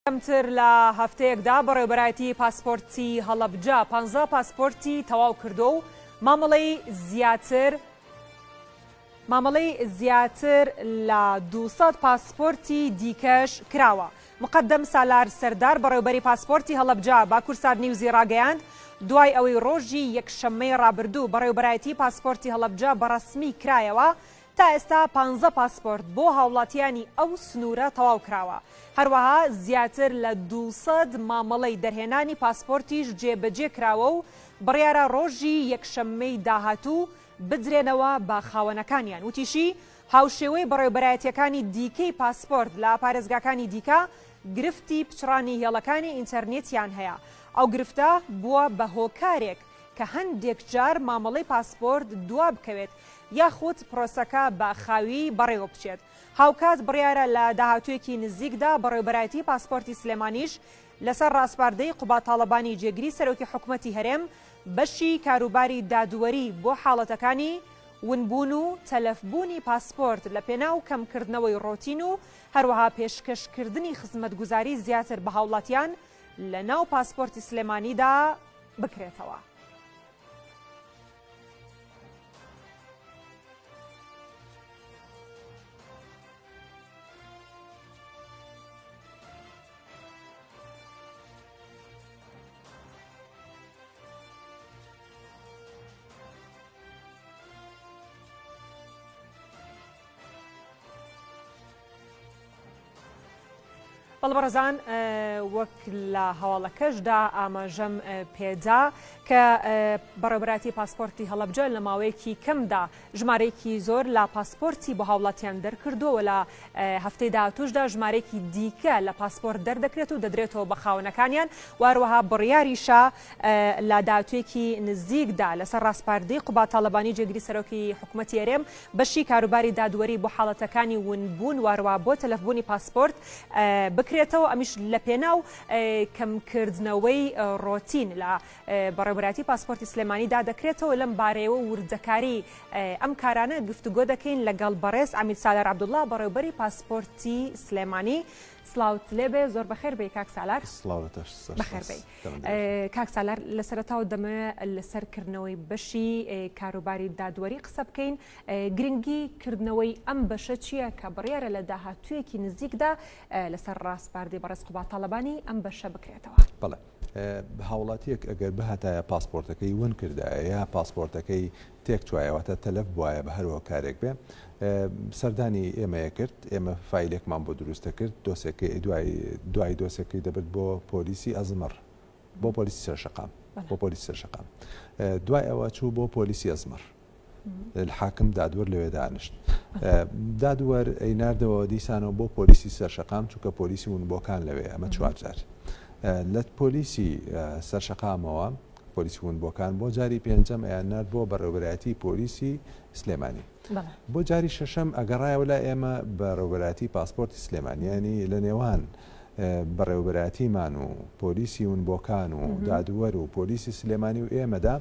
کەمتر لە هەفتەیەکدا بەڕێوەبەرایەتی پاسپۆرتی هەڵەبجە پانزە پاسپۆرتی تەواو کردووە و مامەڵەی زیاتر مامەڵەی زیاتر لە 200 پاسپۆرتی دیکەش کراوە. مقەدەم سالار سەردار بەڕێوبەری پاسپۆرتی هەڵەبجە بە کوردسات نیوزی ڕاگەیاند، دوای ئەوەی ڕۆژی یەکشەممەی ڕابردوو بەڕێوبەرایەتی پاسپۆرتی هەڵەبجە بەڕەسمی کرایەوە، تا ئێستا پانزە پاسپۆرت بۆ هاوڵاتیانی ئەو سنوورە تەواو کراوە، هەروەها زیاتر لە 200 مامەڵەی دەرهێنانی پاسپۆرتیش جێبەجێ کراوە و بڕیارە ڕۆژی یەکشەممەی داهاتوو بدرێنەوە بە خاوەنەکانیان. وتیشی، هاوشێوەی بەڕێوبەرایەتییەکانی دیکەی پاسپۆرت لە پارێزگاکانی دیکە گرفتی پچڕانی هێڵەکانی ئینتەرنێتیان هەیە، ئەو گرفتە بووە بە هۆکارێک کە هەندێک جار مامەڵەی پاسپۆرت دوابکەوێت یاخود پرۆسەکە بە خاوی بەڕێوە بچێت. هاوکات بڕیارە لە داهاتوویەکی نزیکدا بەڕێوبەرایەتی پاسپۆرتی سلێمانیش لەسەر ڕاسپاردەی قوباد تاڵەبانی جێگری سەرۆکی حکومەتی هەرێم بەشی کاروباری دادوەری بۆ حاڵەتەکانی ونبوون و تەلەفبوونی پاسپۆرت لەپێناو کەمکردنەوەی ڕۆتین و هەروەها پێشکەشکردنی خزمەتگوزاری زیاتر بە هاوڵاتیان لەناو پاسپۆرتی سلێمانیدا بکرێتەوە. بەڵێ بەڕێزان وەک لە هەواڵەکەشدا ئاماژەم پێدا کە بەڕێوەبەرایەتی پاسپۆرتی هەڵەبجە لە ماوەیەکی کەمدا ژمارەیەکی زۆر لە پاسپۆرتی بۆ هاوڵاتیان دەرکردووە لە هەفتەی داهاتووشدا ژمارەیەکی دیکە لە پاسپۆرت دەردەکرێت و دەدرێتەوە بە خاوەنەکانیان و هەروەها بڕیاریشە لە داهاتوویەکی نزیکدا لەسەر ڕاسپاردەی قوباد تاڵەبانی جێگری سەرۆکی حکومەتی هەرێم بەشی کاروباری دادوەری بۆ حاڵەتەکانی ونبوون و هەروەها بۆ تەلەفبوونی پاسپۆرت بکرێتەوە ئەمیش لەپێناو کەمکردنەوەی ڕۆتین لە بەڕێوەبەرایەتی پاسپۆرتی سلێمانیدا دەکرێتەوە، لەم بارەیەوە وردەکاری ئەم کارانە گفتوگۆ دەکەین لەگەڵ بەڕێز عەمید سالار عەبدوڵا بەڕێوبەری پاسپۆرتی سلێمانی. سڵاوت لێبێ زۆر بەخێر بێی کاک سالار. سڵاو لە تۆش زۆر بەخێر سپاس. بێی. دەمت درێژ. کاک سالار لە سەرەتاوە دەمەوێت لەسەر کردنەوەی بەشی کاروباری دادوەری قسە بکەین، گرنگی کردنەوەی ئەم بەشە چییە کە بڕیارە لە داهاتوویەکی نزیکدا لەسەر ڕاسپاردەی بەڕێز قوباد تاڵەبانی ئەم بەشە بکرێتەوە؟ بەڵێ. هاوڵاتیەک ئەگەر بهاتایە پاسپۆرتەکەی ون کردایە یا پاسپۆرتەکەی تێک چوایە واتە تەلەف بوایە بە هەر هۆکارێک بێ سەردانی ئێمەیە کرد ئێمە فایلێکمان بۆ دروست دەکرد دۆسێکەی دوای دوای دۆسێکەی دەبرد بۆ پۆلیسی ئەزمڕ بۆ پۆلیسی سەرشەقام بۆ پۆلیسی سەرشەقام دوای ئەوە چوو بۆ پۆلیسی ئەزمڕ حاکم دادوەر لەوێ دانیشت. دادوەر ئەیناردەوە دیسانەوە بۆ پۆلیسی سەرشەقام چونکە پۆلیسی ونبووەکان لەوێ ئەمە چوار جار لە پۆلیسی سەرشەقامەوە پۆلیسی ونبووەکان بۆ جاری پێنجەم ئەیان نارد بۆ بەڕێوبەرایەتی پۆلیسی سلێمانی بۆ جاری شەشەم ئەگەڕایەوە لای ئێمە بەڕێوبەرایەتی پاسپۆرتی سلێمانی ینی لە نێوان بەڕێوەبەرایەتیمان و پۆلیسی ونبووەکان و دادوەر و پۆلیسی سلێمانی و ئێمەدا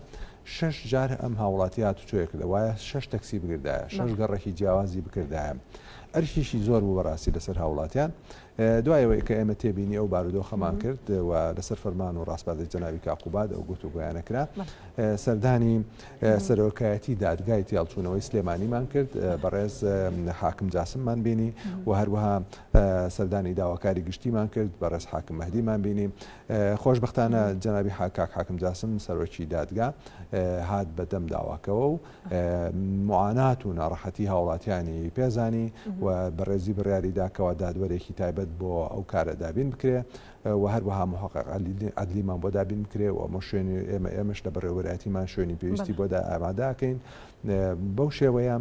شەش جار ئەم هاوڵاتیە هاتوچۆی کردە وایە شەش تەکسی بگردایە شەش گەڕەکی جیاوازی بکردایە ئەرکیشی زۆر بوو بەڕاستی لەسەر هاوڵاتیان دوای ئەوەی کە ئێمە تێبینی ئەو بارودۆخەمان کرد و لەسەر فەرمان و ڕاسپاردەی جەنابی کاک قوباد ئەو گفتوگۆیانە کرا سەردانی سەرۆکایەتی دادگای تێڵچوونەوەی سلێمانیمان کرد بەڕێز حاکم جاسممان بینی و هەروەها سەردانی داواکاری گشتیمان کرد بەڕێز حاکم مەهدیمان بینی خۆشبەختانە جەنابی کاک حاکم جاسم سەرۆکی دادگا هات بە دەم داواکەوە و معانات و ناڕەحەتی هاوڵاتیانی پێزانی و بەڕێزی بڕیاری دا کەوا دادوەرێکی تایبەت بۆ ئەو کارە دابین بکرێ و هەروەها محقق عەدلیمان بۆ دابین بکرێ و ئەمە شوێنی ئێمە ئێمەش لە بەڕێوەبەرایەتیمان شوێنی پێویستی بۆ ئامادەکەین بەو شێوەیە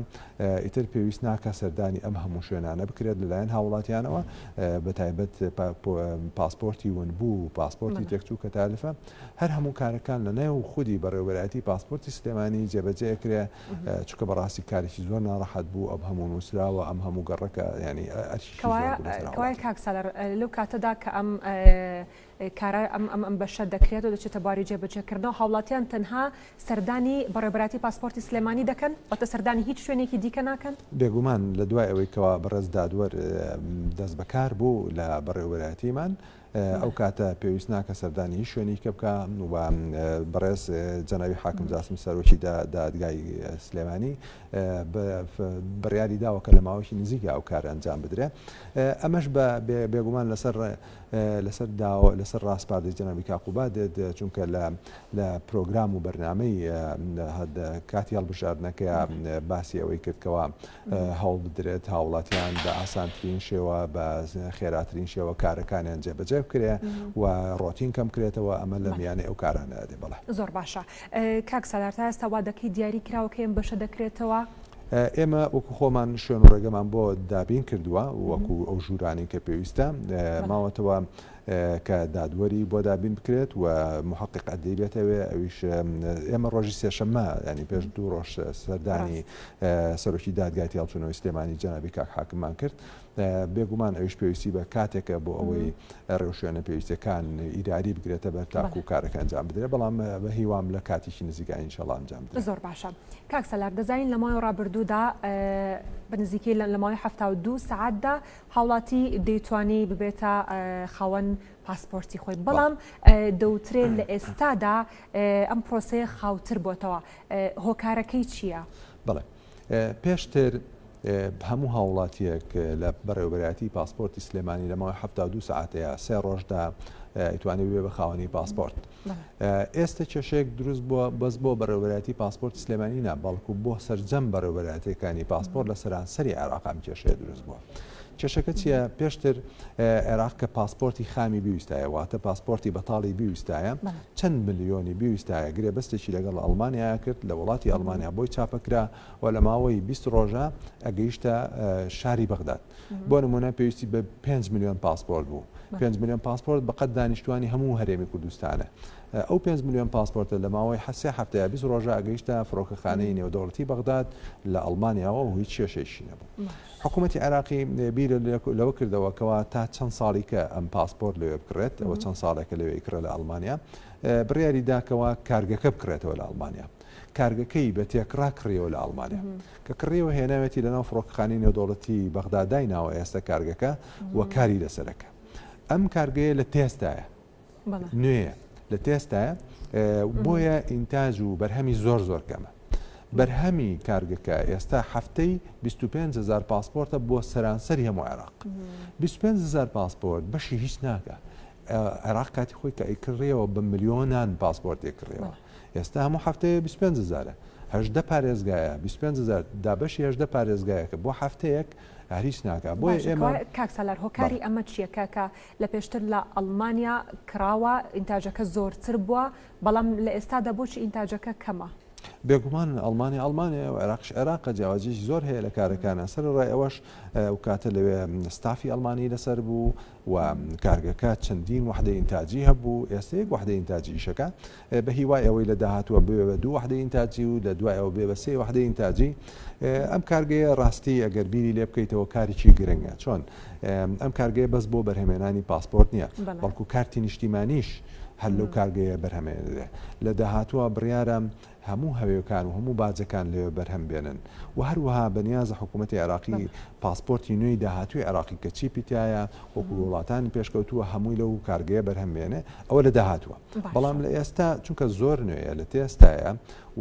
ئیتر پێویست ناکە سەردانی ئەم هەموو شوێنانە بکرێت لەلایەن هاوڵاتیانەوە بە تایبەت پاسپۆرتی ونبوو و پاسپۆرتی تێکچوو کە تالفە هەر هەموو کارەکان لە نێو خودی بەڕێوەبەرایەتی پاسپۆرتی سلێمانی جێبەجێ ئەکرێ چونکە بەڕاستی کارێکی زۆر ناڕەحەت بوو ئەم هەموو نووسراوە ئەم هەموو گەڕەکە ینی ئەرکی کەوایە کاک سالار لەو کاتەدا کە ئەم کارە ئەم ئەم ئەم بەشە دەکرێت و دەچێتە بواری جێبەجێکردنەوە هاوڵاتیان تەنها سەردانی بەڕێوەبەرایەتی پاسپۆرتی سلێمانی دەکەن واتە سەردانی هیچ شوێنێکی دیکە ناکەن؟ بێگومان لە دوای ئەوەی کەوا بەڕێز دادوەر دەستبەکار بوو لە بەڕێوەبەرایەتیمان. ئەو کاتە پێویست ناکە سەردانی هیچ شوێنی کە بکە و بەڕێز جەنابی حاکم جاسم سەرۆکی دادگای سلێمانی بڕیاری داوە کە لە ماوەیەکی نزیکە ئەو کار ئەنجام بدرێ ئەمەش بە بێگومان لەسەر لەسەر داوە لەسەر ڕاسپاردەی جەنابی کاک قوباد دێت چونکە لە لە پرۆگرام و بەرنامەی کاتی هەڵبژاردنەکەیا باسی ئەوەی کرد کەوا هەوڵ بدرێت هاوڵاتیان بە ئاسانترین شێوە بە خێراترین شێوە کارەکانیان جێبەجێ بکرێ و ڕۆتین کەم کرێتەوە ئەمە لە میانەی ئەو کارانە دێ بەڵێ. زۆر باشە کاک سالار تا ئێستا وادەکەی دیاری کراوە کەی ئەم بەشە دەکرێتەوە؟ ئێمە وەکو خۆمان شوێن و ڕێگەمان بۆ دابین کردووە وەکو ئەو ژوورانەی کە پێویستە ماوەتەوە کە دادوەری بۆ دابین بکرێت و محقق عدلی بێتەوێ ئەویش ئێمە ڕۆژی سێشەممە ینی پێش دوو ڕۆژ سەردانی سەرۆکی دادگای تێڵچوونەوەی سلێمانی جەنابی کاک حاکممان کرد بێگومان ئەویش پێویستی بە کاتێکە بۆ ئەوەی ڕێوشوێنە پێویستەکان ئیداری بگرێتە بەر تاکو کارەکە ئەنجام بدرێت بەڵام بە هیوام لە کاتێکی نزیکا ئینشەڵا ئەنجام بدرێت. زۆر باشە کاک سالار دەزانین لە ماوەی ڕابردوودا بە نزیکەی لە ماوەی 72 سەعاتدا هاوڵاتی دەیتوانی ببێتە خاوەن پاسپۆرتی خۆی بەڵام دەوترێ لە ئێستادا ئەم پرۆسەیە خاوتر بۆتەوە هۆکارەکەی چییە؟ بەڵێ پێشتر هەموو هاوڵاتیەک لە بەڕێوەبەرایەتی پاسپۆرتی سلێمانی لە ماوەی 72 سەعاتەیە سێ ڕۆژدا ئەیتوانی ببێ بە خاوەنی پاسپۆرت. ئێستە کێشەیەک دروست بووە بەس بۆ بەڕێوەبەرایەتی پاسپۆرتی سلێمانی نا بەڵکو بۆ سەرجەم بەڕێوەبەرایەتیەکانی پاسپۆرت لە سەرانسەری عێراق ئەم کێشەیە دروست بووە. کێشەکە چییە؟ پێشتر عێراق کە پاسپۆرتی خامی بیویستایە واتە پاسپۆرتی بەتاڵی بیویستایە چەند ملیۆنی بیویستایە گرێبەستێکی لەگەڵ ئەڵمانیا کرد لە وڵاتی ئەڵمانیا بۆی چاپەکرا و لە ماوەی 20 ڕۆژە ئەگەیشتە شاری بەغداد بۆ نمونە پێویستی بە 5 ملیۆن پاسپۆرت بوو 5 ملیۆن پاسپۆرت بەقەد دانیشتوانی هەموو هەرێمی کوردستانە ئەو 5 ملیۆن پاسپۆرتە لە ماوەی حسێ هەفتەیە 20 ڕۆژە ئەگەیشتە فڕۆکەخانەی نێودەوڵەتی بەغداد لە ئەڵمانیاوە و هیچ کێشەیەکی نەبوو. حکوومەتی عێراقی بیر لەوە کردەوە کەوا تا چەند ساڵی کە ئەم پاسپۆرت لەوێ بکڕێت ئەوە چەند ساڵێکە لەوێ کڕێ لە ئەڵمانیا بڕیاری دا کەوا کارگەکە بکڕێتەوە لە ئەڵمانیا کارگەکەی بە تێکڕا کڕیەوە لە ئەڵمانیا کە کڕیەوە هێناوێتی لەناو فڕۆکەخانەی نێودەوڵەتی بەغدا دایناوە ئێستا کارگەکە و کاری لەسەرەکە ئەم کارگەیە لە تێستایە نوێیە لە تێستایە بۆیە ئینتاج و بەرهەمی زۆر زۆر کەمە بەرهەمی کارگەکە ئێستا هەفتەی 25 هزار پاسپۆرتە بۆ سەرانسەری هەموو عێراق 25 هزار پاسپۆرت بەشی هیچ ناکە عێراق کاتی خۆی کە ئەیکڕیەوە بە ملیۆنان پاسپۆرتێک کڕیەوە ئێستا هەموو هەفتەیە 25 هزارە هەژدە پارێزگایە 25 هزار دابەشی هەژدە پارێزگایەکە بۆ هەفتەیەک هەر هیچ ناکا بۆیە ئێمە کاک سالار هۆکاری ئەمە چییە کاکە لە پێشتر لە ئەڵمانیا کڕاوە ئینتاجەکە زۆرتر بووە بەڵام لە ئێستادا بۆچی ئینتاجەکە کەمە؟ بێگومان ئەڵمانیا ئەڵمانیایە و عێراقیش عێراقە جیاوازیی زۆر هەیە لە کارەکانە سەرەڕای ئەوەش ئەو کاتە لەوێ ستافی ئەڵمانی لەسەر بوو و کارگەکە چەندین وەحدەی ئینتاجی هەبوو ئێستا یەک وەحدەی ئینتاجی ئیشەکە بە هیوای ئەوەی لە داهاتووە ببێ بە دوو وەحدەی ئینتاجی و لە دوای ئەوە بێ بە سێ وەحدەی ئینتاجی ئەم کارگەیە ڕاستی ئەگەر بیری لێ بکەیتەوە کارێکی گرنگە چۆن ئەم کارگەیە بەس بۆ بەرهەمێنانی پاسپۆرت نییە بەڵکو کارتی نیشتیمانیش هەر لەو کارگەیە بەرهەمێنرێ لە داهاتووە بڕیارە هەموو هەوێکان و هەموو باجەکان لەوێ بەرهەم بێنن و هەروەها بەنیازە حکوومەتی عێراقی پاسپۆرتی نوێی داهاتووی عێراقی کە چیپی تیایە وەکو وڵاتانی پێشکەوتووە هەمووی لەو کارگەیە بەرهەم بێنێ ئەوە لە داهاتووە بەڵام لە ئێستا چونکە زۆر نوێیە لە تێستایە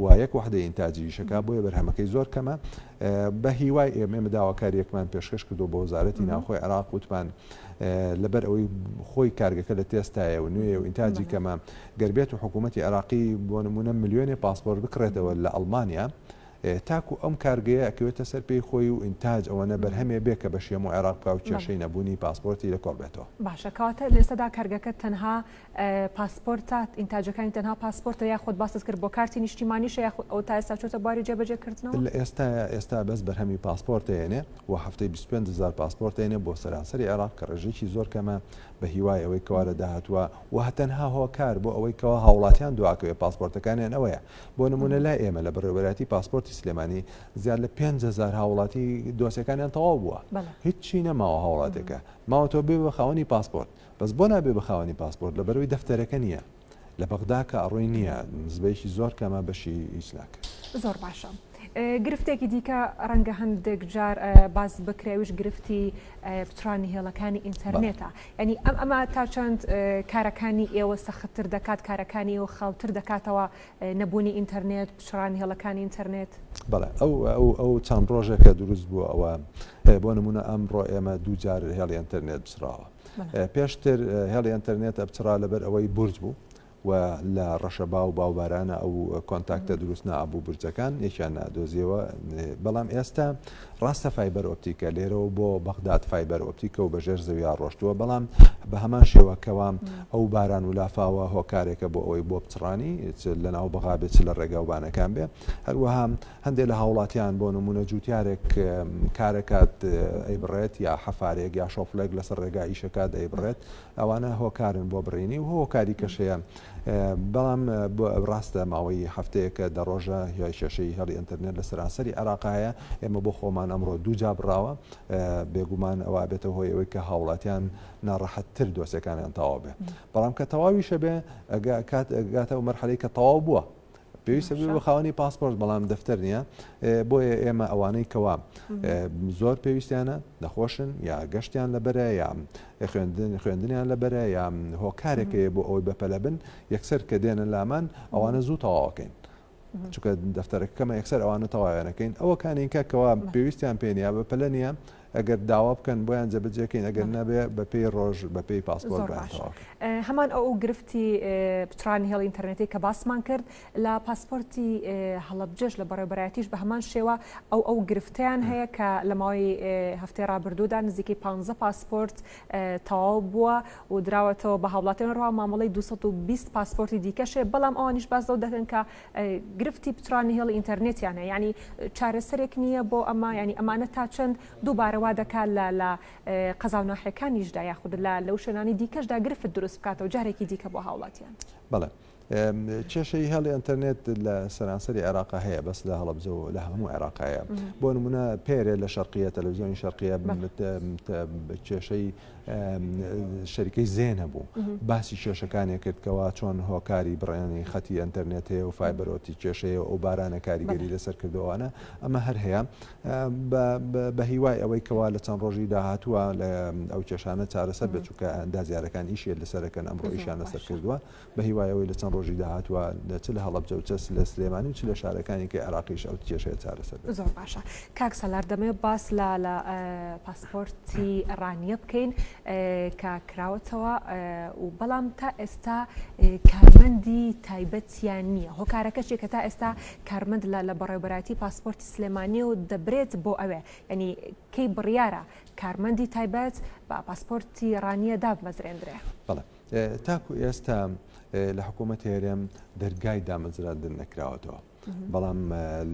و یەک وەحدەی ئینتاجی ئیشەکە بۆیە بەرهەمەکەی زۆر کەمە بە هیوای ئێمە ئێمە داواکاریەکمان پێشکەش کردو بۆ وەزارەتی ناوخۆی عێراق وتمان لەبەر ئەوەی خۆی کارگەکە لە تێستایە و نوێ و ئینتاجی کەمە گەر بێت و حکوومەتی عێراقی بۆ نمونە ملیۆنێ پاسپۆرت بکڕێتەوە لە ئەڵمانیا تاکو ئەم کارگەیە ئەکەوێتە سەر پێی خۆی و ئینتاج ئەوەنە بەرهەمێ بێ کە بەشی هەموو عێراق بکا و کێشەی نەبوونی پاسپۆرتی لە کۆڵ بێتەوە. باشە کەواتە لە ئێستادا کارگەکە تەنها پاسپۆرتە ئینتاجەکانی تەنها پاسپۆرتە یاخود باست کرد بۆ کارتی نیشتیمانیشە یاخود ئەوە تا ئێستا چۆتە بواری جێبەجێ کردنەوە؟ لە ئێستایا ئێستا بەس بەرهەمی پاسپۆرت ئەیەنێ و هەفتەی 25 هەزار پاسپۆرت ئەیەنێ بۆ سەرانسەری عێراق کە ڕێژەیەکی زۆر کەمە بە هیوای ئەوەی کەوا لە داهاتووە و تەنها هۆکار بۆ ئەوەی کەوا هاوڵاتیان دواکەوێ پاسپۆرتەکانیان ئەوەیە بۆ نموونە لای ئێمە لە بەڕێوەبەرایەتی پاسپۆرتی سلێمانی زیاد لە 5000 هاوڵاتی دۆسیەکانیان تەواو بووە هیچی نەماوە هاوڵاتێکە ماوەتەوە بێ بە خاوەنی پاسپۆرت بەس بۆ نابێ بە خاوەنی پاسپۆرت لەبەرەوەی دەفتەرەکە نییە لە بەغدا کە ئەڕۆی نییە نسبەیەکی زۆر کەمە بەشی هیچ ناکرێت. زۆر باشە. گرفتێکی دیکە ڕەنگە هەندێک جار باس بکرێ ئەویش گرفتی پچڕانی هێڵەکانی ئینتەرنێتە یانی ئەم ئەمە تا چەند کارەکانی ئێوە سەختتر دەکات کارەکانی ئێوە خاوتر دەکاتەوە نەبوونی ئینتەرنێت پچڕانی هێڵەکانی ئینتەرنێت؟ بەڵێ ئەو ئەو ئەو چەند ڕۆژێکە دروست بووە ئەوە بۆ نمونە ئەمڕۆ ئێمە دوو جار هێڵی ئینتەرنێت بچڕاوە پێشتر هێڵی ئینتەرنێت ئەبچڕا لەبەر ئەوەی بورج بوو و لە ڕەشەبا و باوبارانە ئەو contact ە دروست نابوو بورجەکان یەکیان نادۆزیەوە بەڵام ئێستا ڕاستە fiber optic ە لێرەوە بۆ بەغداد fiber optic ە و بەژێر زەویا ڕۆشتووە بەڵام بە هەمان شێوە کەوا ئەو باران و لافاوە هۆکارێکە بۆ ئەوەی بۆ پچڕانی چ لە ناو بەغا بێ چ لە ڕێگاوبانەکان بێ هەروەها هەندێک لە هاوڵاتیان بۆ نمونە جوتیارێک کارەکات ئەیبڕێت یا حەفارێک یا شۆفڵێک لەسەر ڕێگا ئیشەکات ئەیبڕێت ئەوانە هۆکارن بۆ بڕینی و هۆکاری کەشەیە بەڵام ڕاستە ماوەی هەفتەیەکە دە ڕۆژە هیای کێشەی هێڵی ئینتەرنێت لە سەرانسەری عێراق هەیە ئێمە بۆ خۆمان ئەمڕۆ دوو جا بڕاوە بێگومان ئەوە ئەبێتە هۆی ئەوەی کە هاوڵاتیان ناڕەحەتتر دۆسێکانیان تەواو بێ بەڵام کە تەواویشە بێ کات گاتە ئەو مەرحەلەی کە تەواو بووە پێویستە بێ بە خاوەنی پاسپۆرت بەڵام دەفتەر نییە بۆیە ئێمە ئەوانەی کەوا زۆر پێویستیانە نەخۆشن یا گەشتیان لەبەرە یا خوێندن خوێندنیان لەبەرە یا هۆکارێک هەیە بۆ ئەوەی بەپەلە بن یەکسەر کە دێنە لامان ئەوانە زوو تەواوەکەین چونکە دەفتەرەکە کەمە یەکسەر ئەوانە تەواویانەکەین ئەوە کانینکە کەوا پێویستیان پێ نیە بەپەلە نییە ئەگەر داوا بکەن بۆیان جێبەجێکەین ئەگەر نەبێ بەپێی ڕۆژ بەپێی پاسپۆرت زۆر باشە هەمان ئەو گرفتی پچڕانی هێڵی ئینتەرنێتی کە باسمان کرد لە پاسپۆرتی هەڵەبجەش لە بەڕێوەبەرایەتیش بە هەمان شێوە ئەو ئەو گرفتەیان هەیە کە لە ماوەی هەفتەی ڕابردوودا نزیکەی 15 پاسپۆرت تەواو بووە و دراوەتەوە بە هاوڵاتیان ڕوا مامەڵەی 220 پاسپۆرتی دیکەشێ بەڵام ئەوانیش باس لەو دەکەن کە گرفتی پچڕانی هێڵی ئینتەرنێتیان هەیە یانی چارەسەرێک نییە بۆ ئەمە یانی ئەمانە تا چەند دووبارە وا دەکات لە لە قەزا و ناحیەکانیشدا یاخود لە لەو شوێنانی دیکەشدا گرفت دروست بکاتەوە جارێکی دیکە بۆ هاوڵاتیان. بەڵێ کێشەی هێڵی ئینتەرنێت لە سەرانسەری عێراقا هەیە بەس لە هەڵەبجە و لە هەموو عێراق هەیە بۆ نمونە پێرێ لە شەرقیە تەلەڤزیۆنی شەرقیە کێشەی شەریکەی زێن هەبوو باسی کێشەکانی کرد کەوا چۆن هۆکاری بڕێنی خەتی ئینتەرنێت هەیە و fiber optic کێشەیە و ئەو بارانە کاریگەری لەسەر کردووانە ئەمە هەر هەیە بە هیوای ئەوەی کەوا لە چەند ڕۆژی داهاتووە لە ئەو کێشانە چارەسەر بێت چونکە ئەندازیارەکان ئیشی لەسەرەکەن ئەمڕۆ ئیشیان لەسەر کردووە بە هیوای ئەوەی لە چەند ڕۆژی داهاتووە چ لە هەڵەبجە و چ لە سلێمانی و چ لە شارەکانی کەی عێراقیش ئەو کێشەیە چارەسەر بێت. زۆر باشە کاک سالار دەمەوێت باس لە لە پاسپۆرتی ڕانیە بکەین کە کراوەتەوە و بەڵام تا ئێستا کارمەندی تایبەتیان نییە هۆکارەکە چیە کە تا ئێستا کارمەند لە لە بەڕێوبەرایەتی پاسپۆرتی سلێمانیەوە دەبرێت بۆ ئەوێ یعنی کەی بڕیارە کارمەندی تایبەت بە پاسپۆرتی ڕانیە دابمەزرێندرێ؟ بەڵێ تاکو ئێستا لە حکوومەتی هەرێم دەرگای دامەزراندن نەکراوەتەوە بەڵام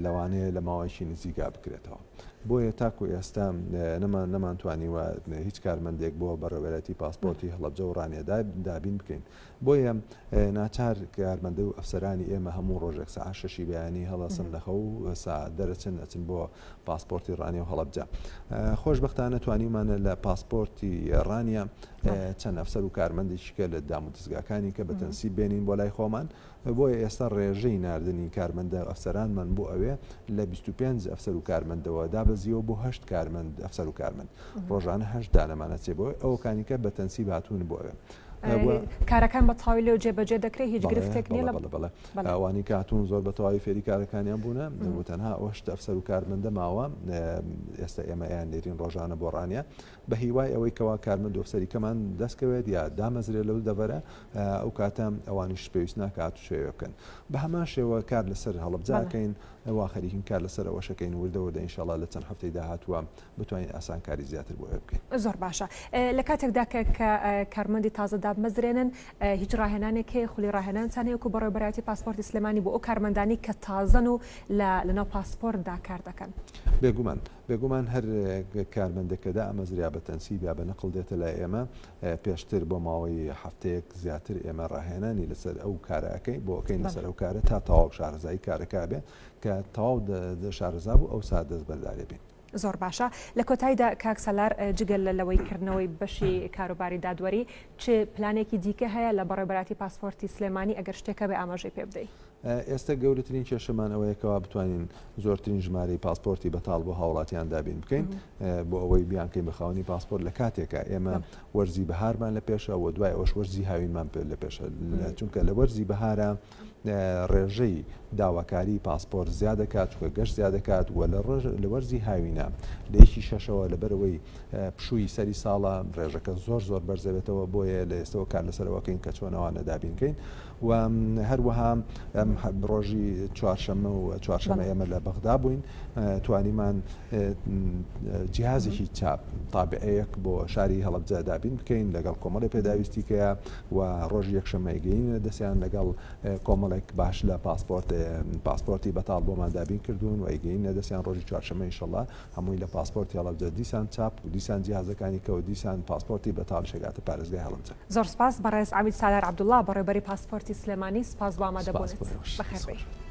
لەوانەیە لە ماوەیەکی نزیکا بکرێتەوە بۆیە تاکو ئێستا نەمان نەمانتوانیوە هیچ کارمەندێک بۆ بەڕێوەبەرایەتی پاسپۆرتی هەڵەبجە و ڕانیە دابین بکەین بۆیە ناچار کارمەندە و ئەفسەرانی ئێمە هەموو ڕۆژێک سەعات شەشی بەیانی هەڵەسن لە خەو سا دەرەچن ئەچن بۆ پاسپۆرتی ڕانیە و هەڵەبجە خۆشبەختانە توانیومانە لە پاسپۆرتی ڕانیە چەند ئەفسەر و کارمەندێکی کە لە دام و دەزگاکانی کە بە تەنسیب بێنین بۆ لای خۆمان بۆیە ئێستا ڕێژەی ناردنی کارمەندە ئەفسەرانمان بۆ ئەوێ لە 25 ئەفسەر و کارمەندەوە دابەزیەوە بۆ هەشت کارمەند ئەفسەر و کارمەند ڕۆژانە هەشت دانەمانە چێ بۆ ئەوکانی کە بە تەنسیب هاتوون بۆ ئەوێ. کارەکان بە تەواوی لێو جێبەجێ دەکرێت هیچ گرفتێک نییە لە بەڵێ ئەوانی کە هاتوون زۆر بە تەواوی فێری کارەکانیان بوونە و تەنها ئەو هەشت ئەفسەر و کارمەندە ماوە ئێستا ئێمە ئەیان نێرین ڕۆژانە بۆ ڕانیە بە هیوای ئەوەی کەوا کارمەند و ئەفسەری کەمان دەستکەوێت یا دامەزرێت لەو دەڤەرە ئەو کاتە ئەوانیش پێویست ناکات هاتوچۆی بکەن بە هەمان شێوە کار لەسەر هەڵەبجە ئەکەین وا خەریکین کار لەسەر ئەوەشەکەین وردە وردە ئینشاڵا لە چەند هەفتەی داهاتووە بتوانین ئاسانکاری زیاتر بۆ ئەوێ بکەین. زۆر باشە لە کاتێکدا کە کە کارمەندی تازە دابمەزرێنن هیچ ڕاهێنانێک هەیە خولی ڕاهێنانتان هەیە وەکو بەڕێوەبەرایەتی پاسپۆرتی سلێمانی بۆ ئەو کارمەندانی کە تازەن و لە لەناو پاسپۆرتدا کار دەکەن؟ بێگومان بێگومان هەر کارمەندێک کە دامەزرێ یا بە تەنسیب یا بە نەقڵ دێتە لای ئێمە پێشتر بۆ ماوەی هەفتەیەک زیاتر ئێمە ڕاهێنانی لەسەر ئەو کارە ئەکەین بۆ ئەکەین لەسەر ئەو کارە تا تەواو شارەزایی کارەکە بێ کە تەواو شارەزا بوو ئەوسا دەستبەرداری بین. زۆر باشە. لە کۆتاییدا کاک سالار جگە لە لەوەی کردنەوەی بەشی کاروباری دادوەری چ پلانێکی دیکە هەیە لە بەڕێوەبەرایەتی پاسپۆرتی سلێمانی ئەگەر شتێک هەبێ ئاماژەی پێ بدەی؟ ئێستا گەورەترین کێشەمان ئەوەیە کەوا بتوانین زۆرترین ژمارەی پاسپۆرتی بەتاڵ بۆ هاوڵاتیان دابین بکەین بۆ ئەوەی بیانکەین بە خاوەنی پاسپۆرت لە کاتێکا ئێمە وەرزی بەهارمان لە پێشە و دوای ئەوەش وەرزی هاوینمان پێ لە پێشە چونکە لە وەرزی بەهارە ڕێژەی داواکاری پاسپۆرت زیاد دەکات چونکە گەشت زیاد دەکات و لە ڕۆژ لە وەرزی هاوینە لە یەکی شەشەوە لەبەرەوەی پشووی سەری ساڵە ڕێژەکە زۆر زۆر بەرزەبێتەوە بۆیە لە ئێستەوە کار لەسەرەوەکەین کە چۆنەوانە دابینکەین و هەروەها ڕۆژی چوارشەممە و چوارشەمە ئێمە لە بەغدا بووین توانیمان جیهازێکی چاپ تابعەیەک بۆ شاری هەڵەبجە دابین بکەین لەگەڵ کۆمەڵی پێداویستیکەیە و ڕۆژی یەکشەممەیگەین دەستیان لەگەڵ کۆمەڵێک باش لە پاسپۆرت پاسپۆرتی بەتاڵ بۆمان دابین کردوون و ئەیگەینە دەستیان ڕۆژی چوارشەممە ئینشەڵا هەمووی لە پاسپۆرتی هەڵەبجە دیسان چاپ و دیسان جیهازەکانی کەوە دیسان پاسپۆرتی بەتاڵیش ئەگاتە پارێزگای هەڵەبجە. زۆر سپاس بەڕێز عەمید سالار عەبدوڵا بەڕێوبەری پاسپۆرتی سلێمانی سپاس بۆ سپاس ئامادەبوونت بۆ ئێوەش. بەخێربێی.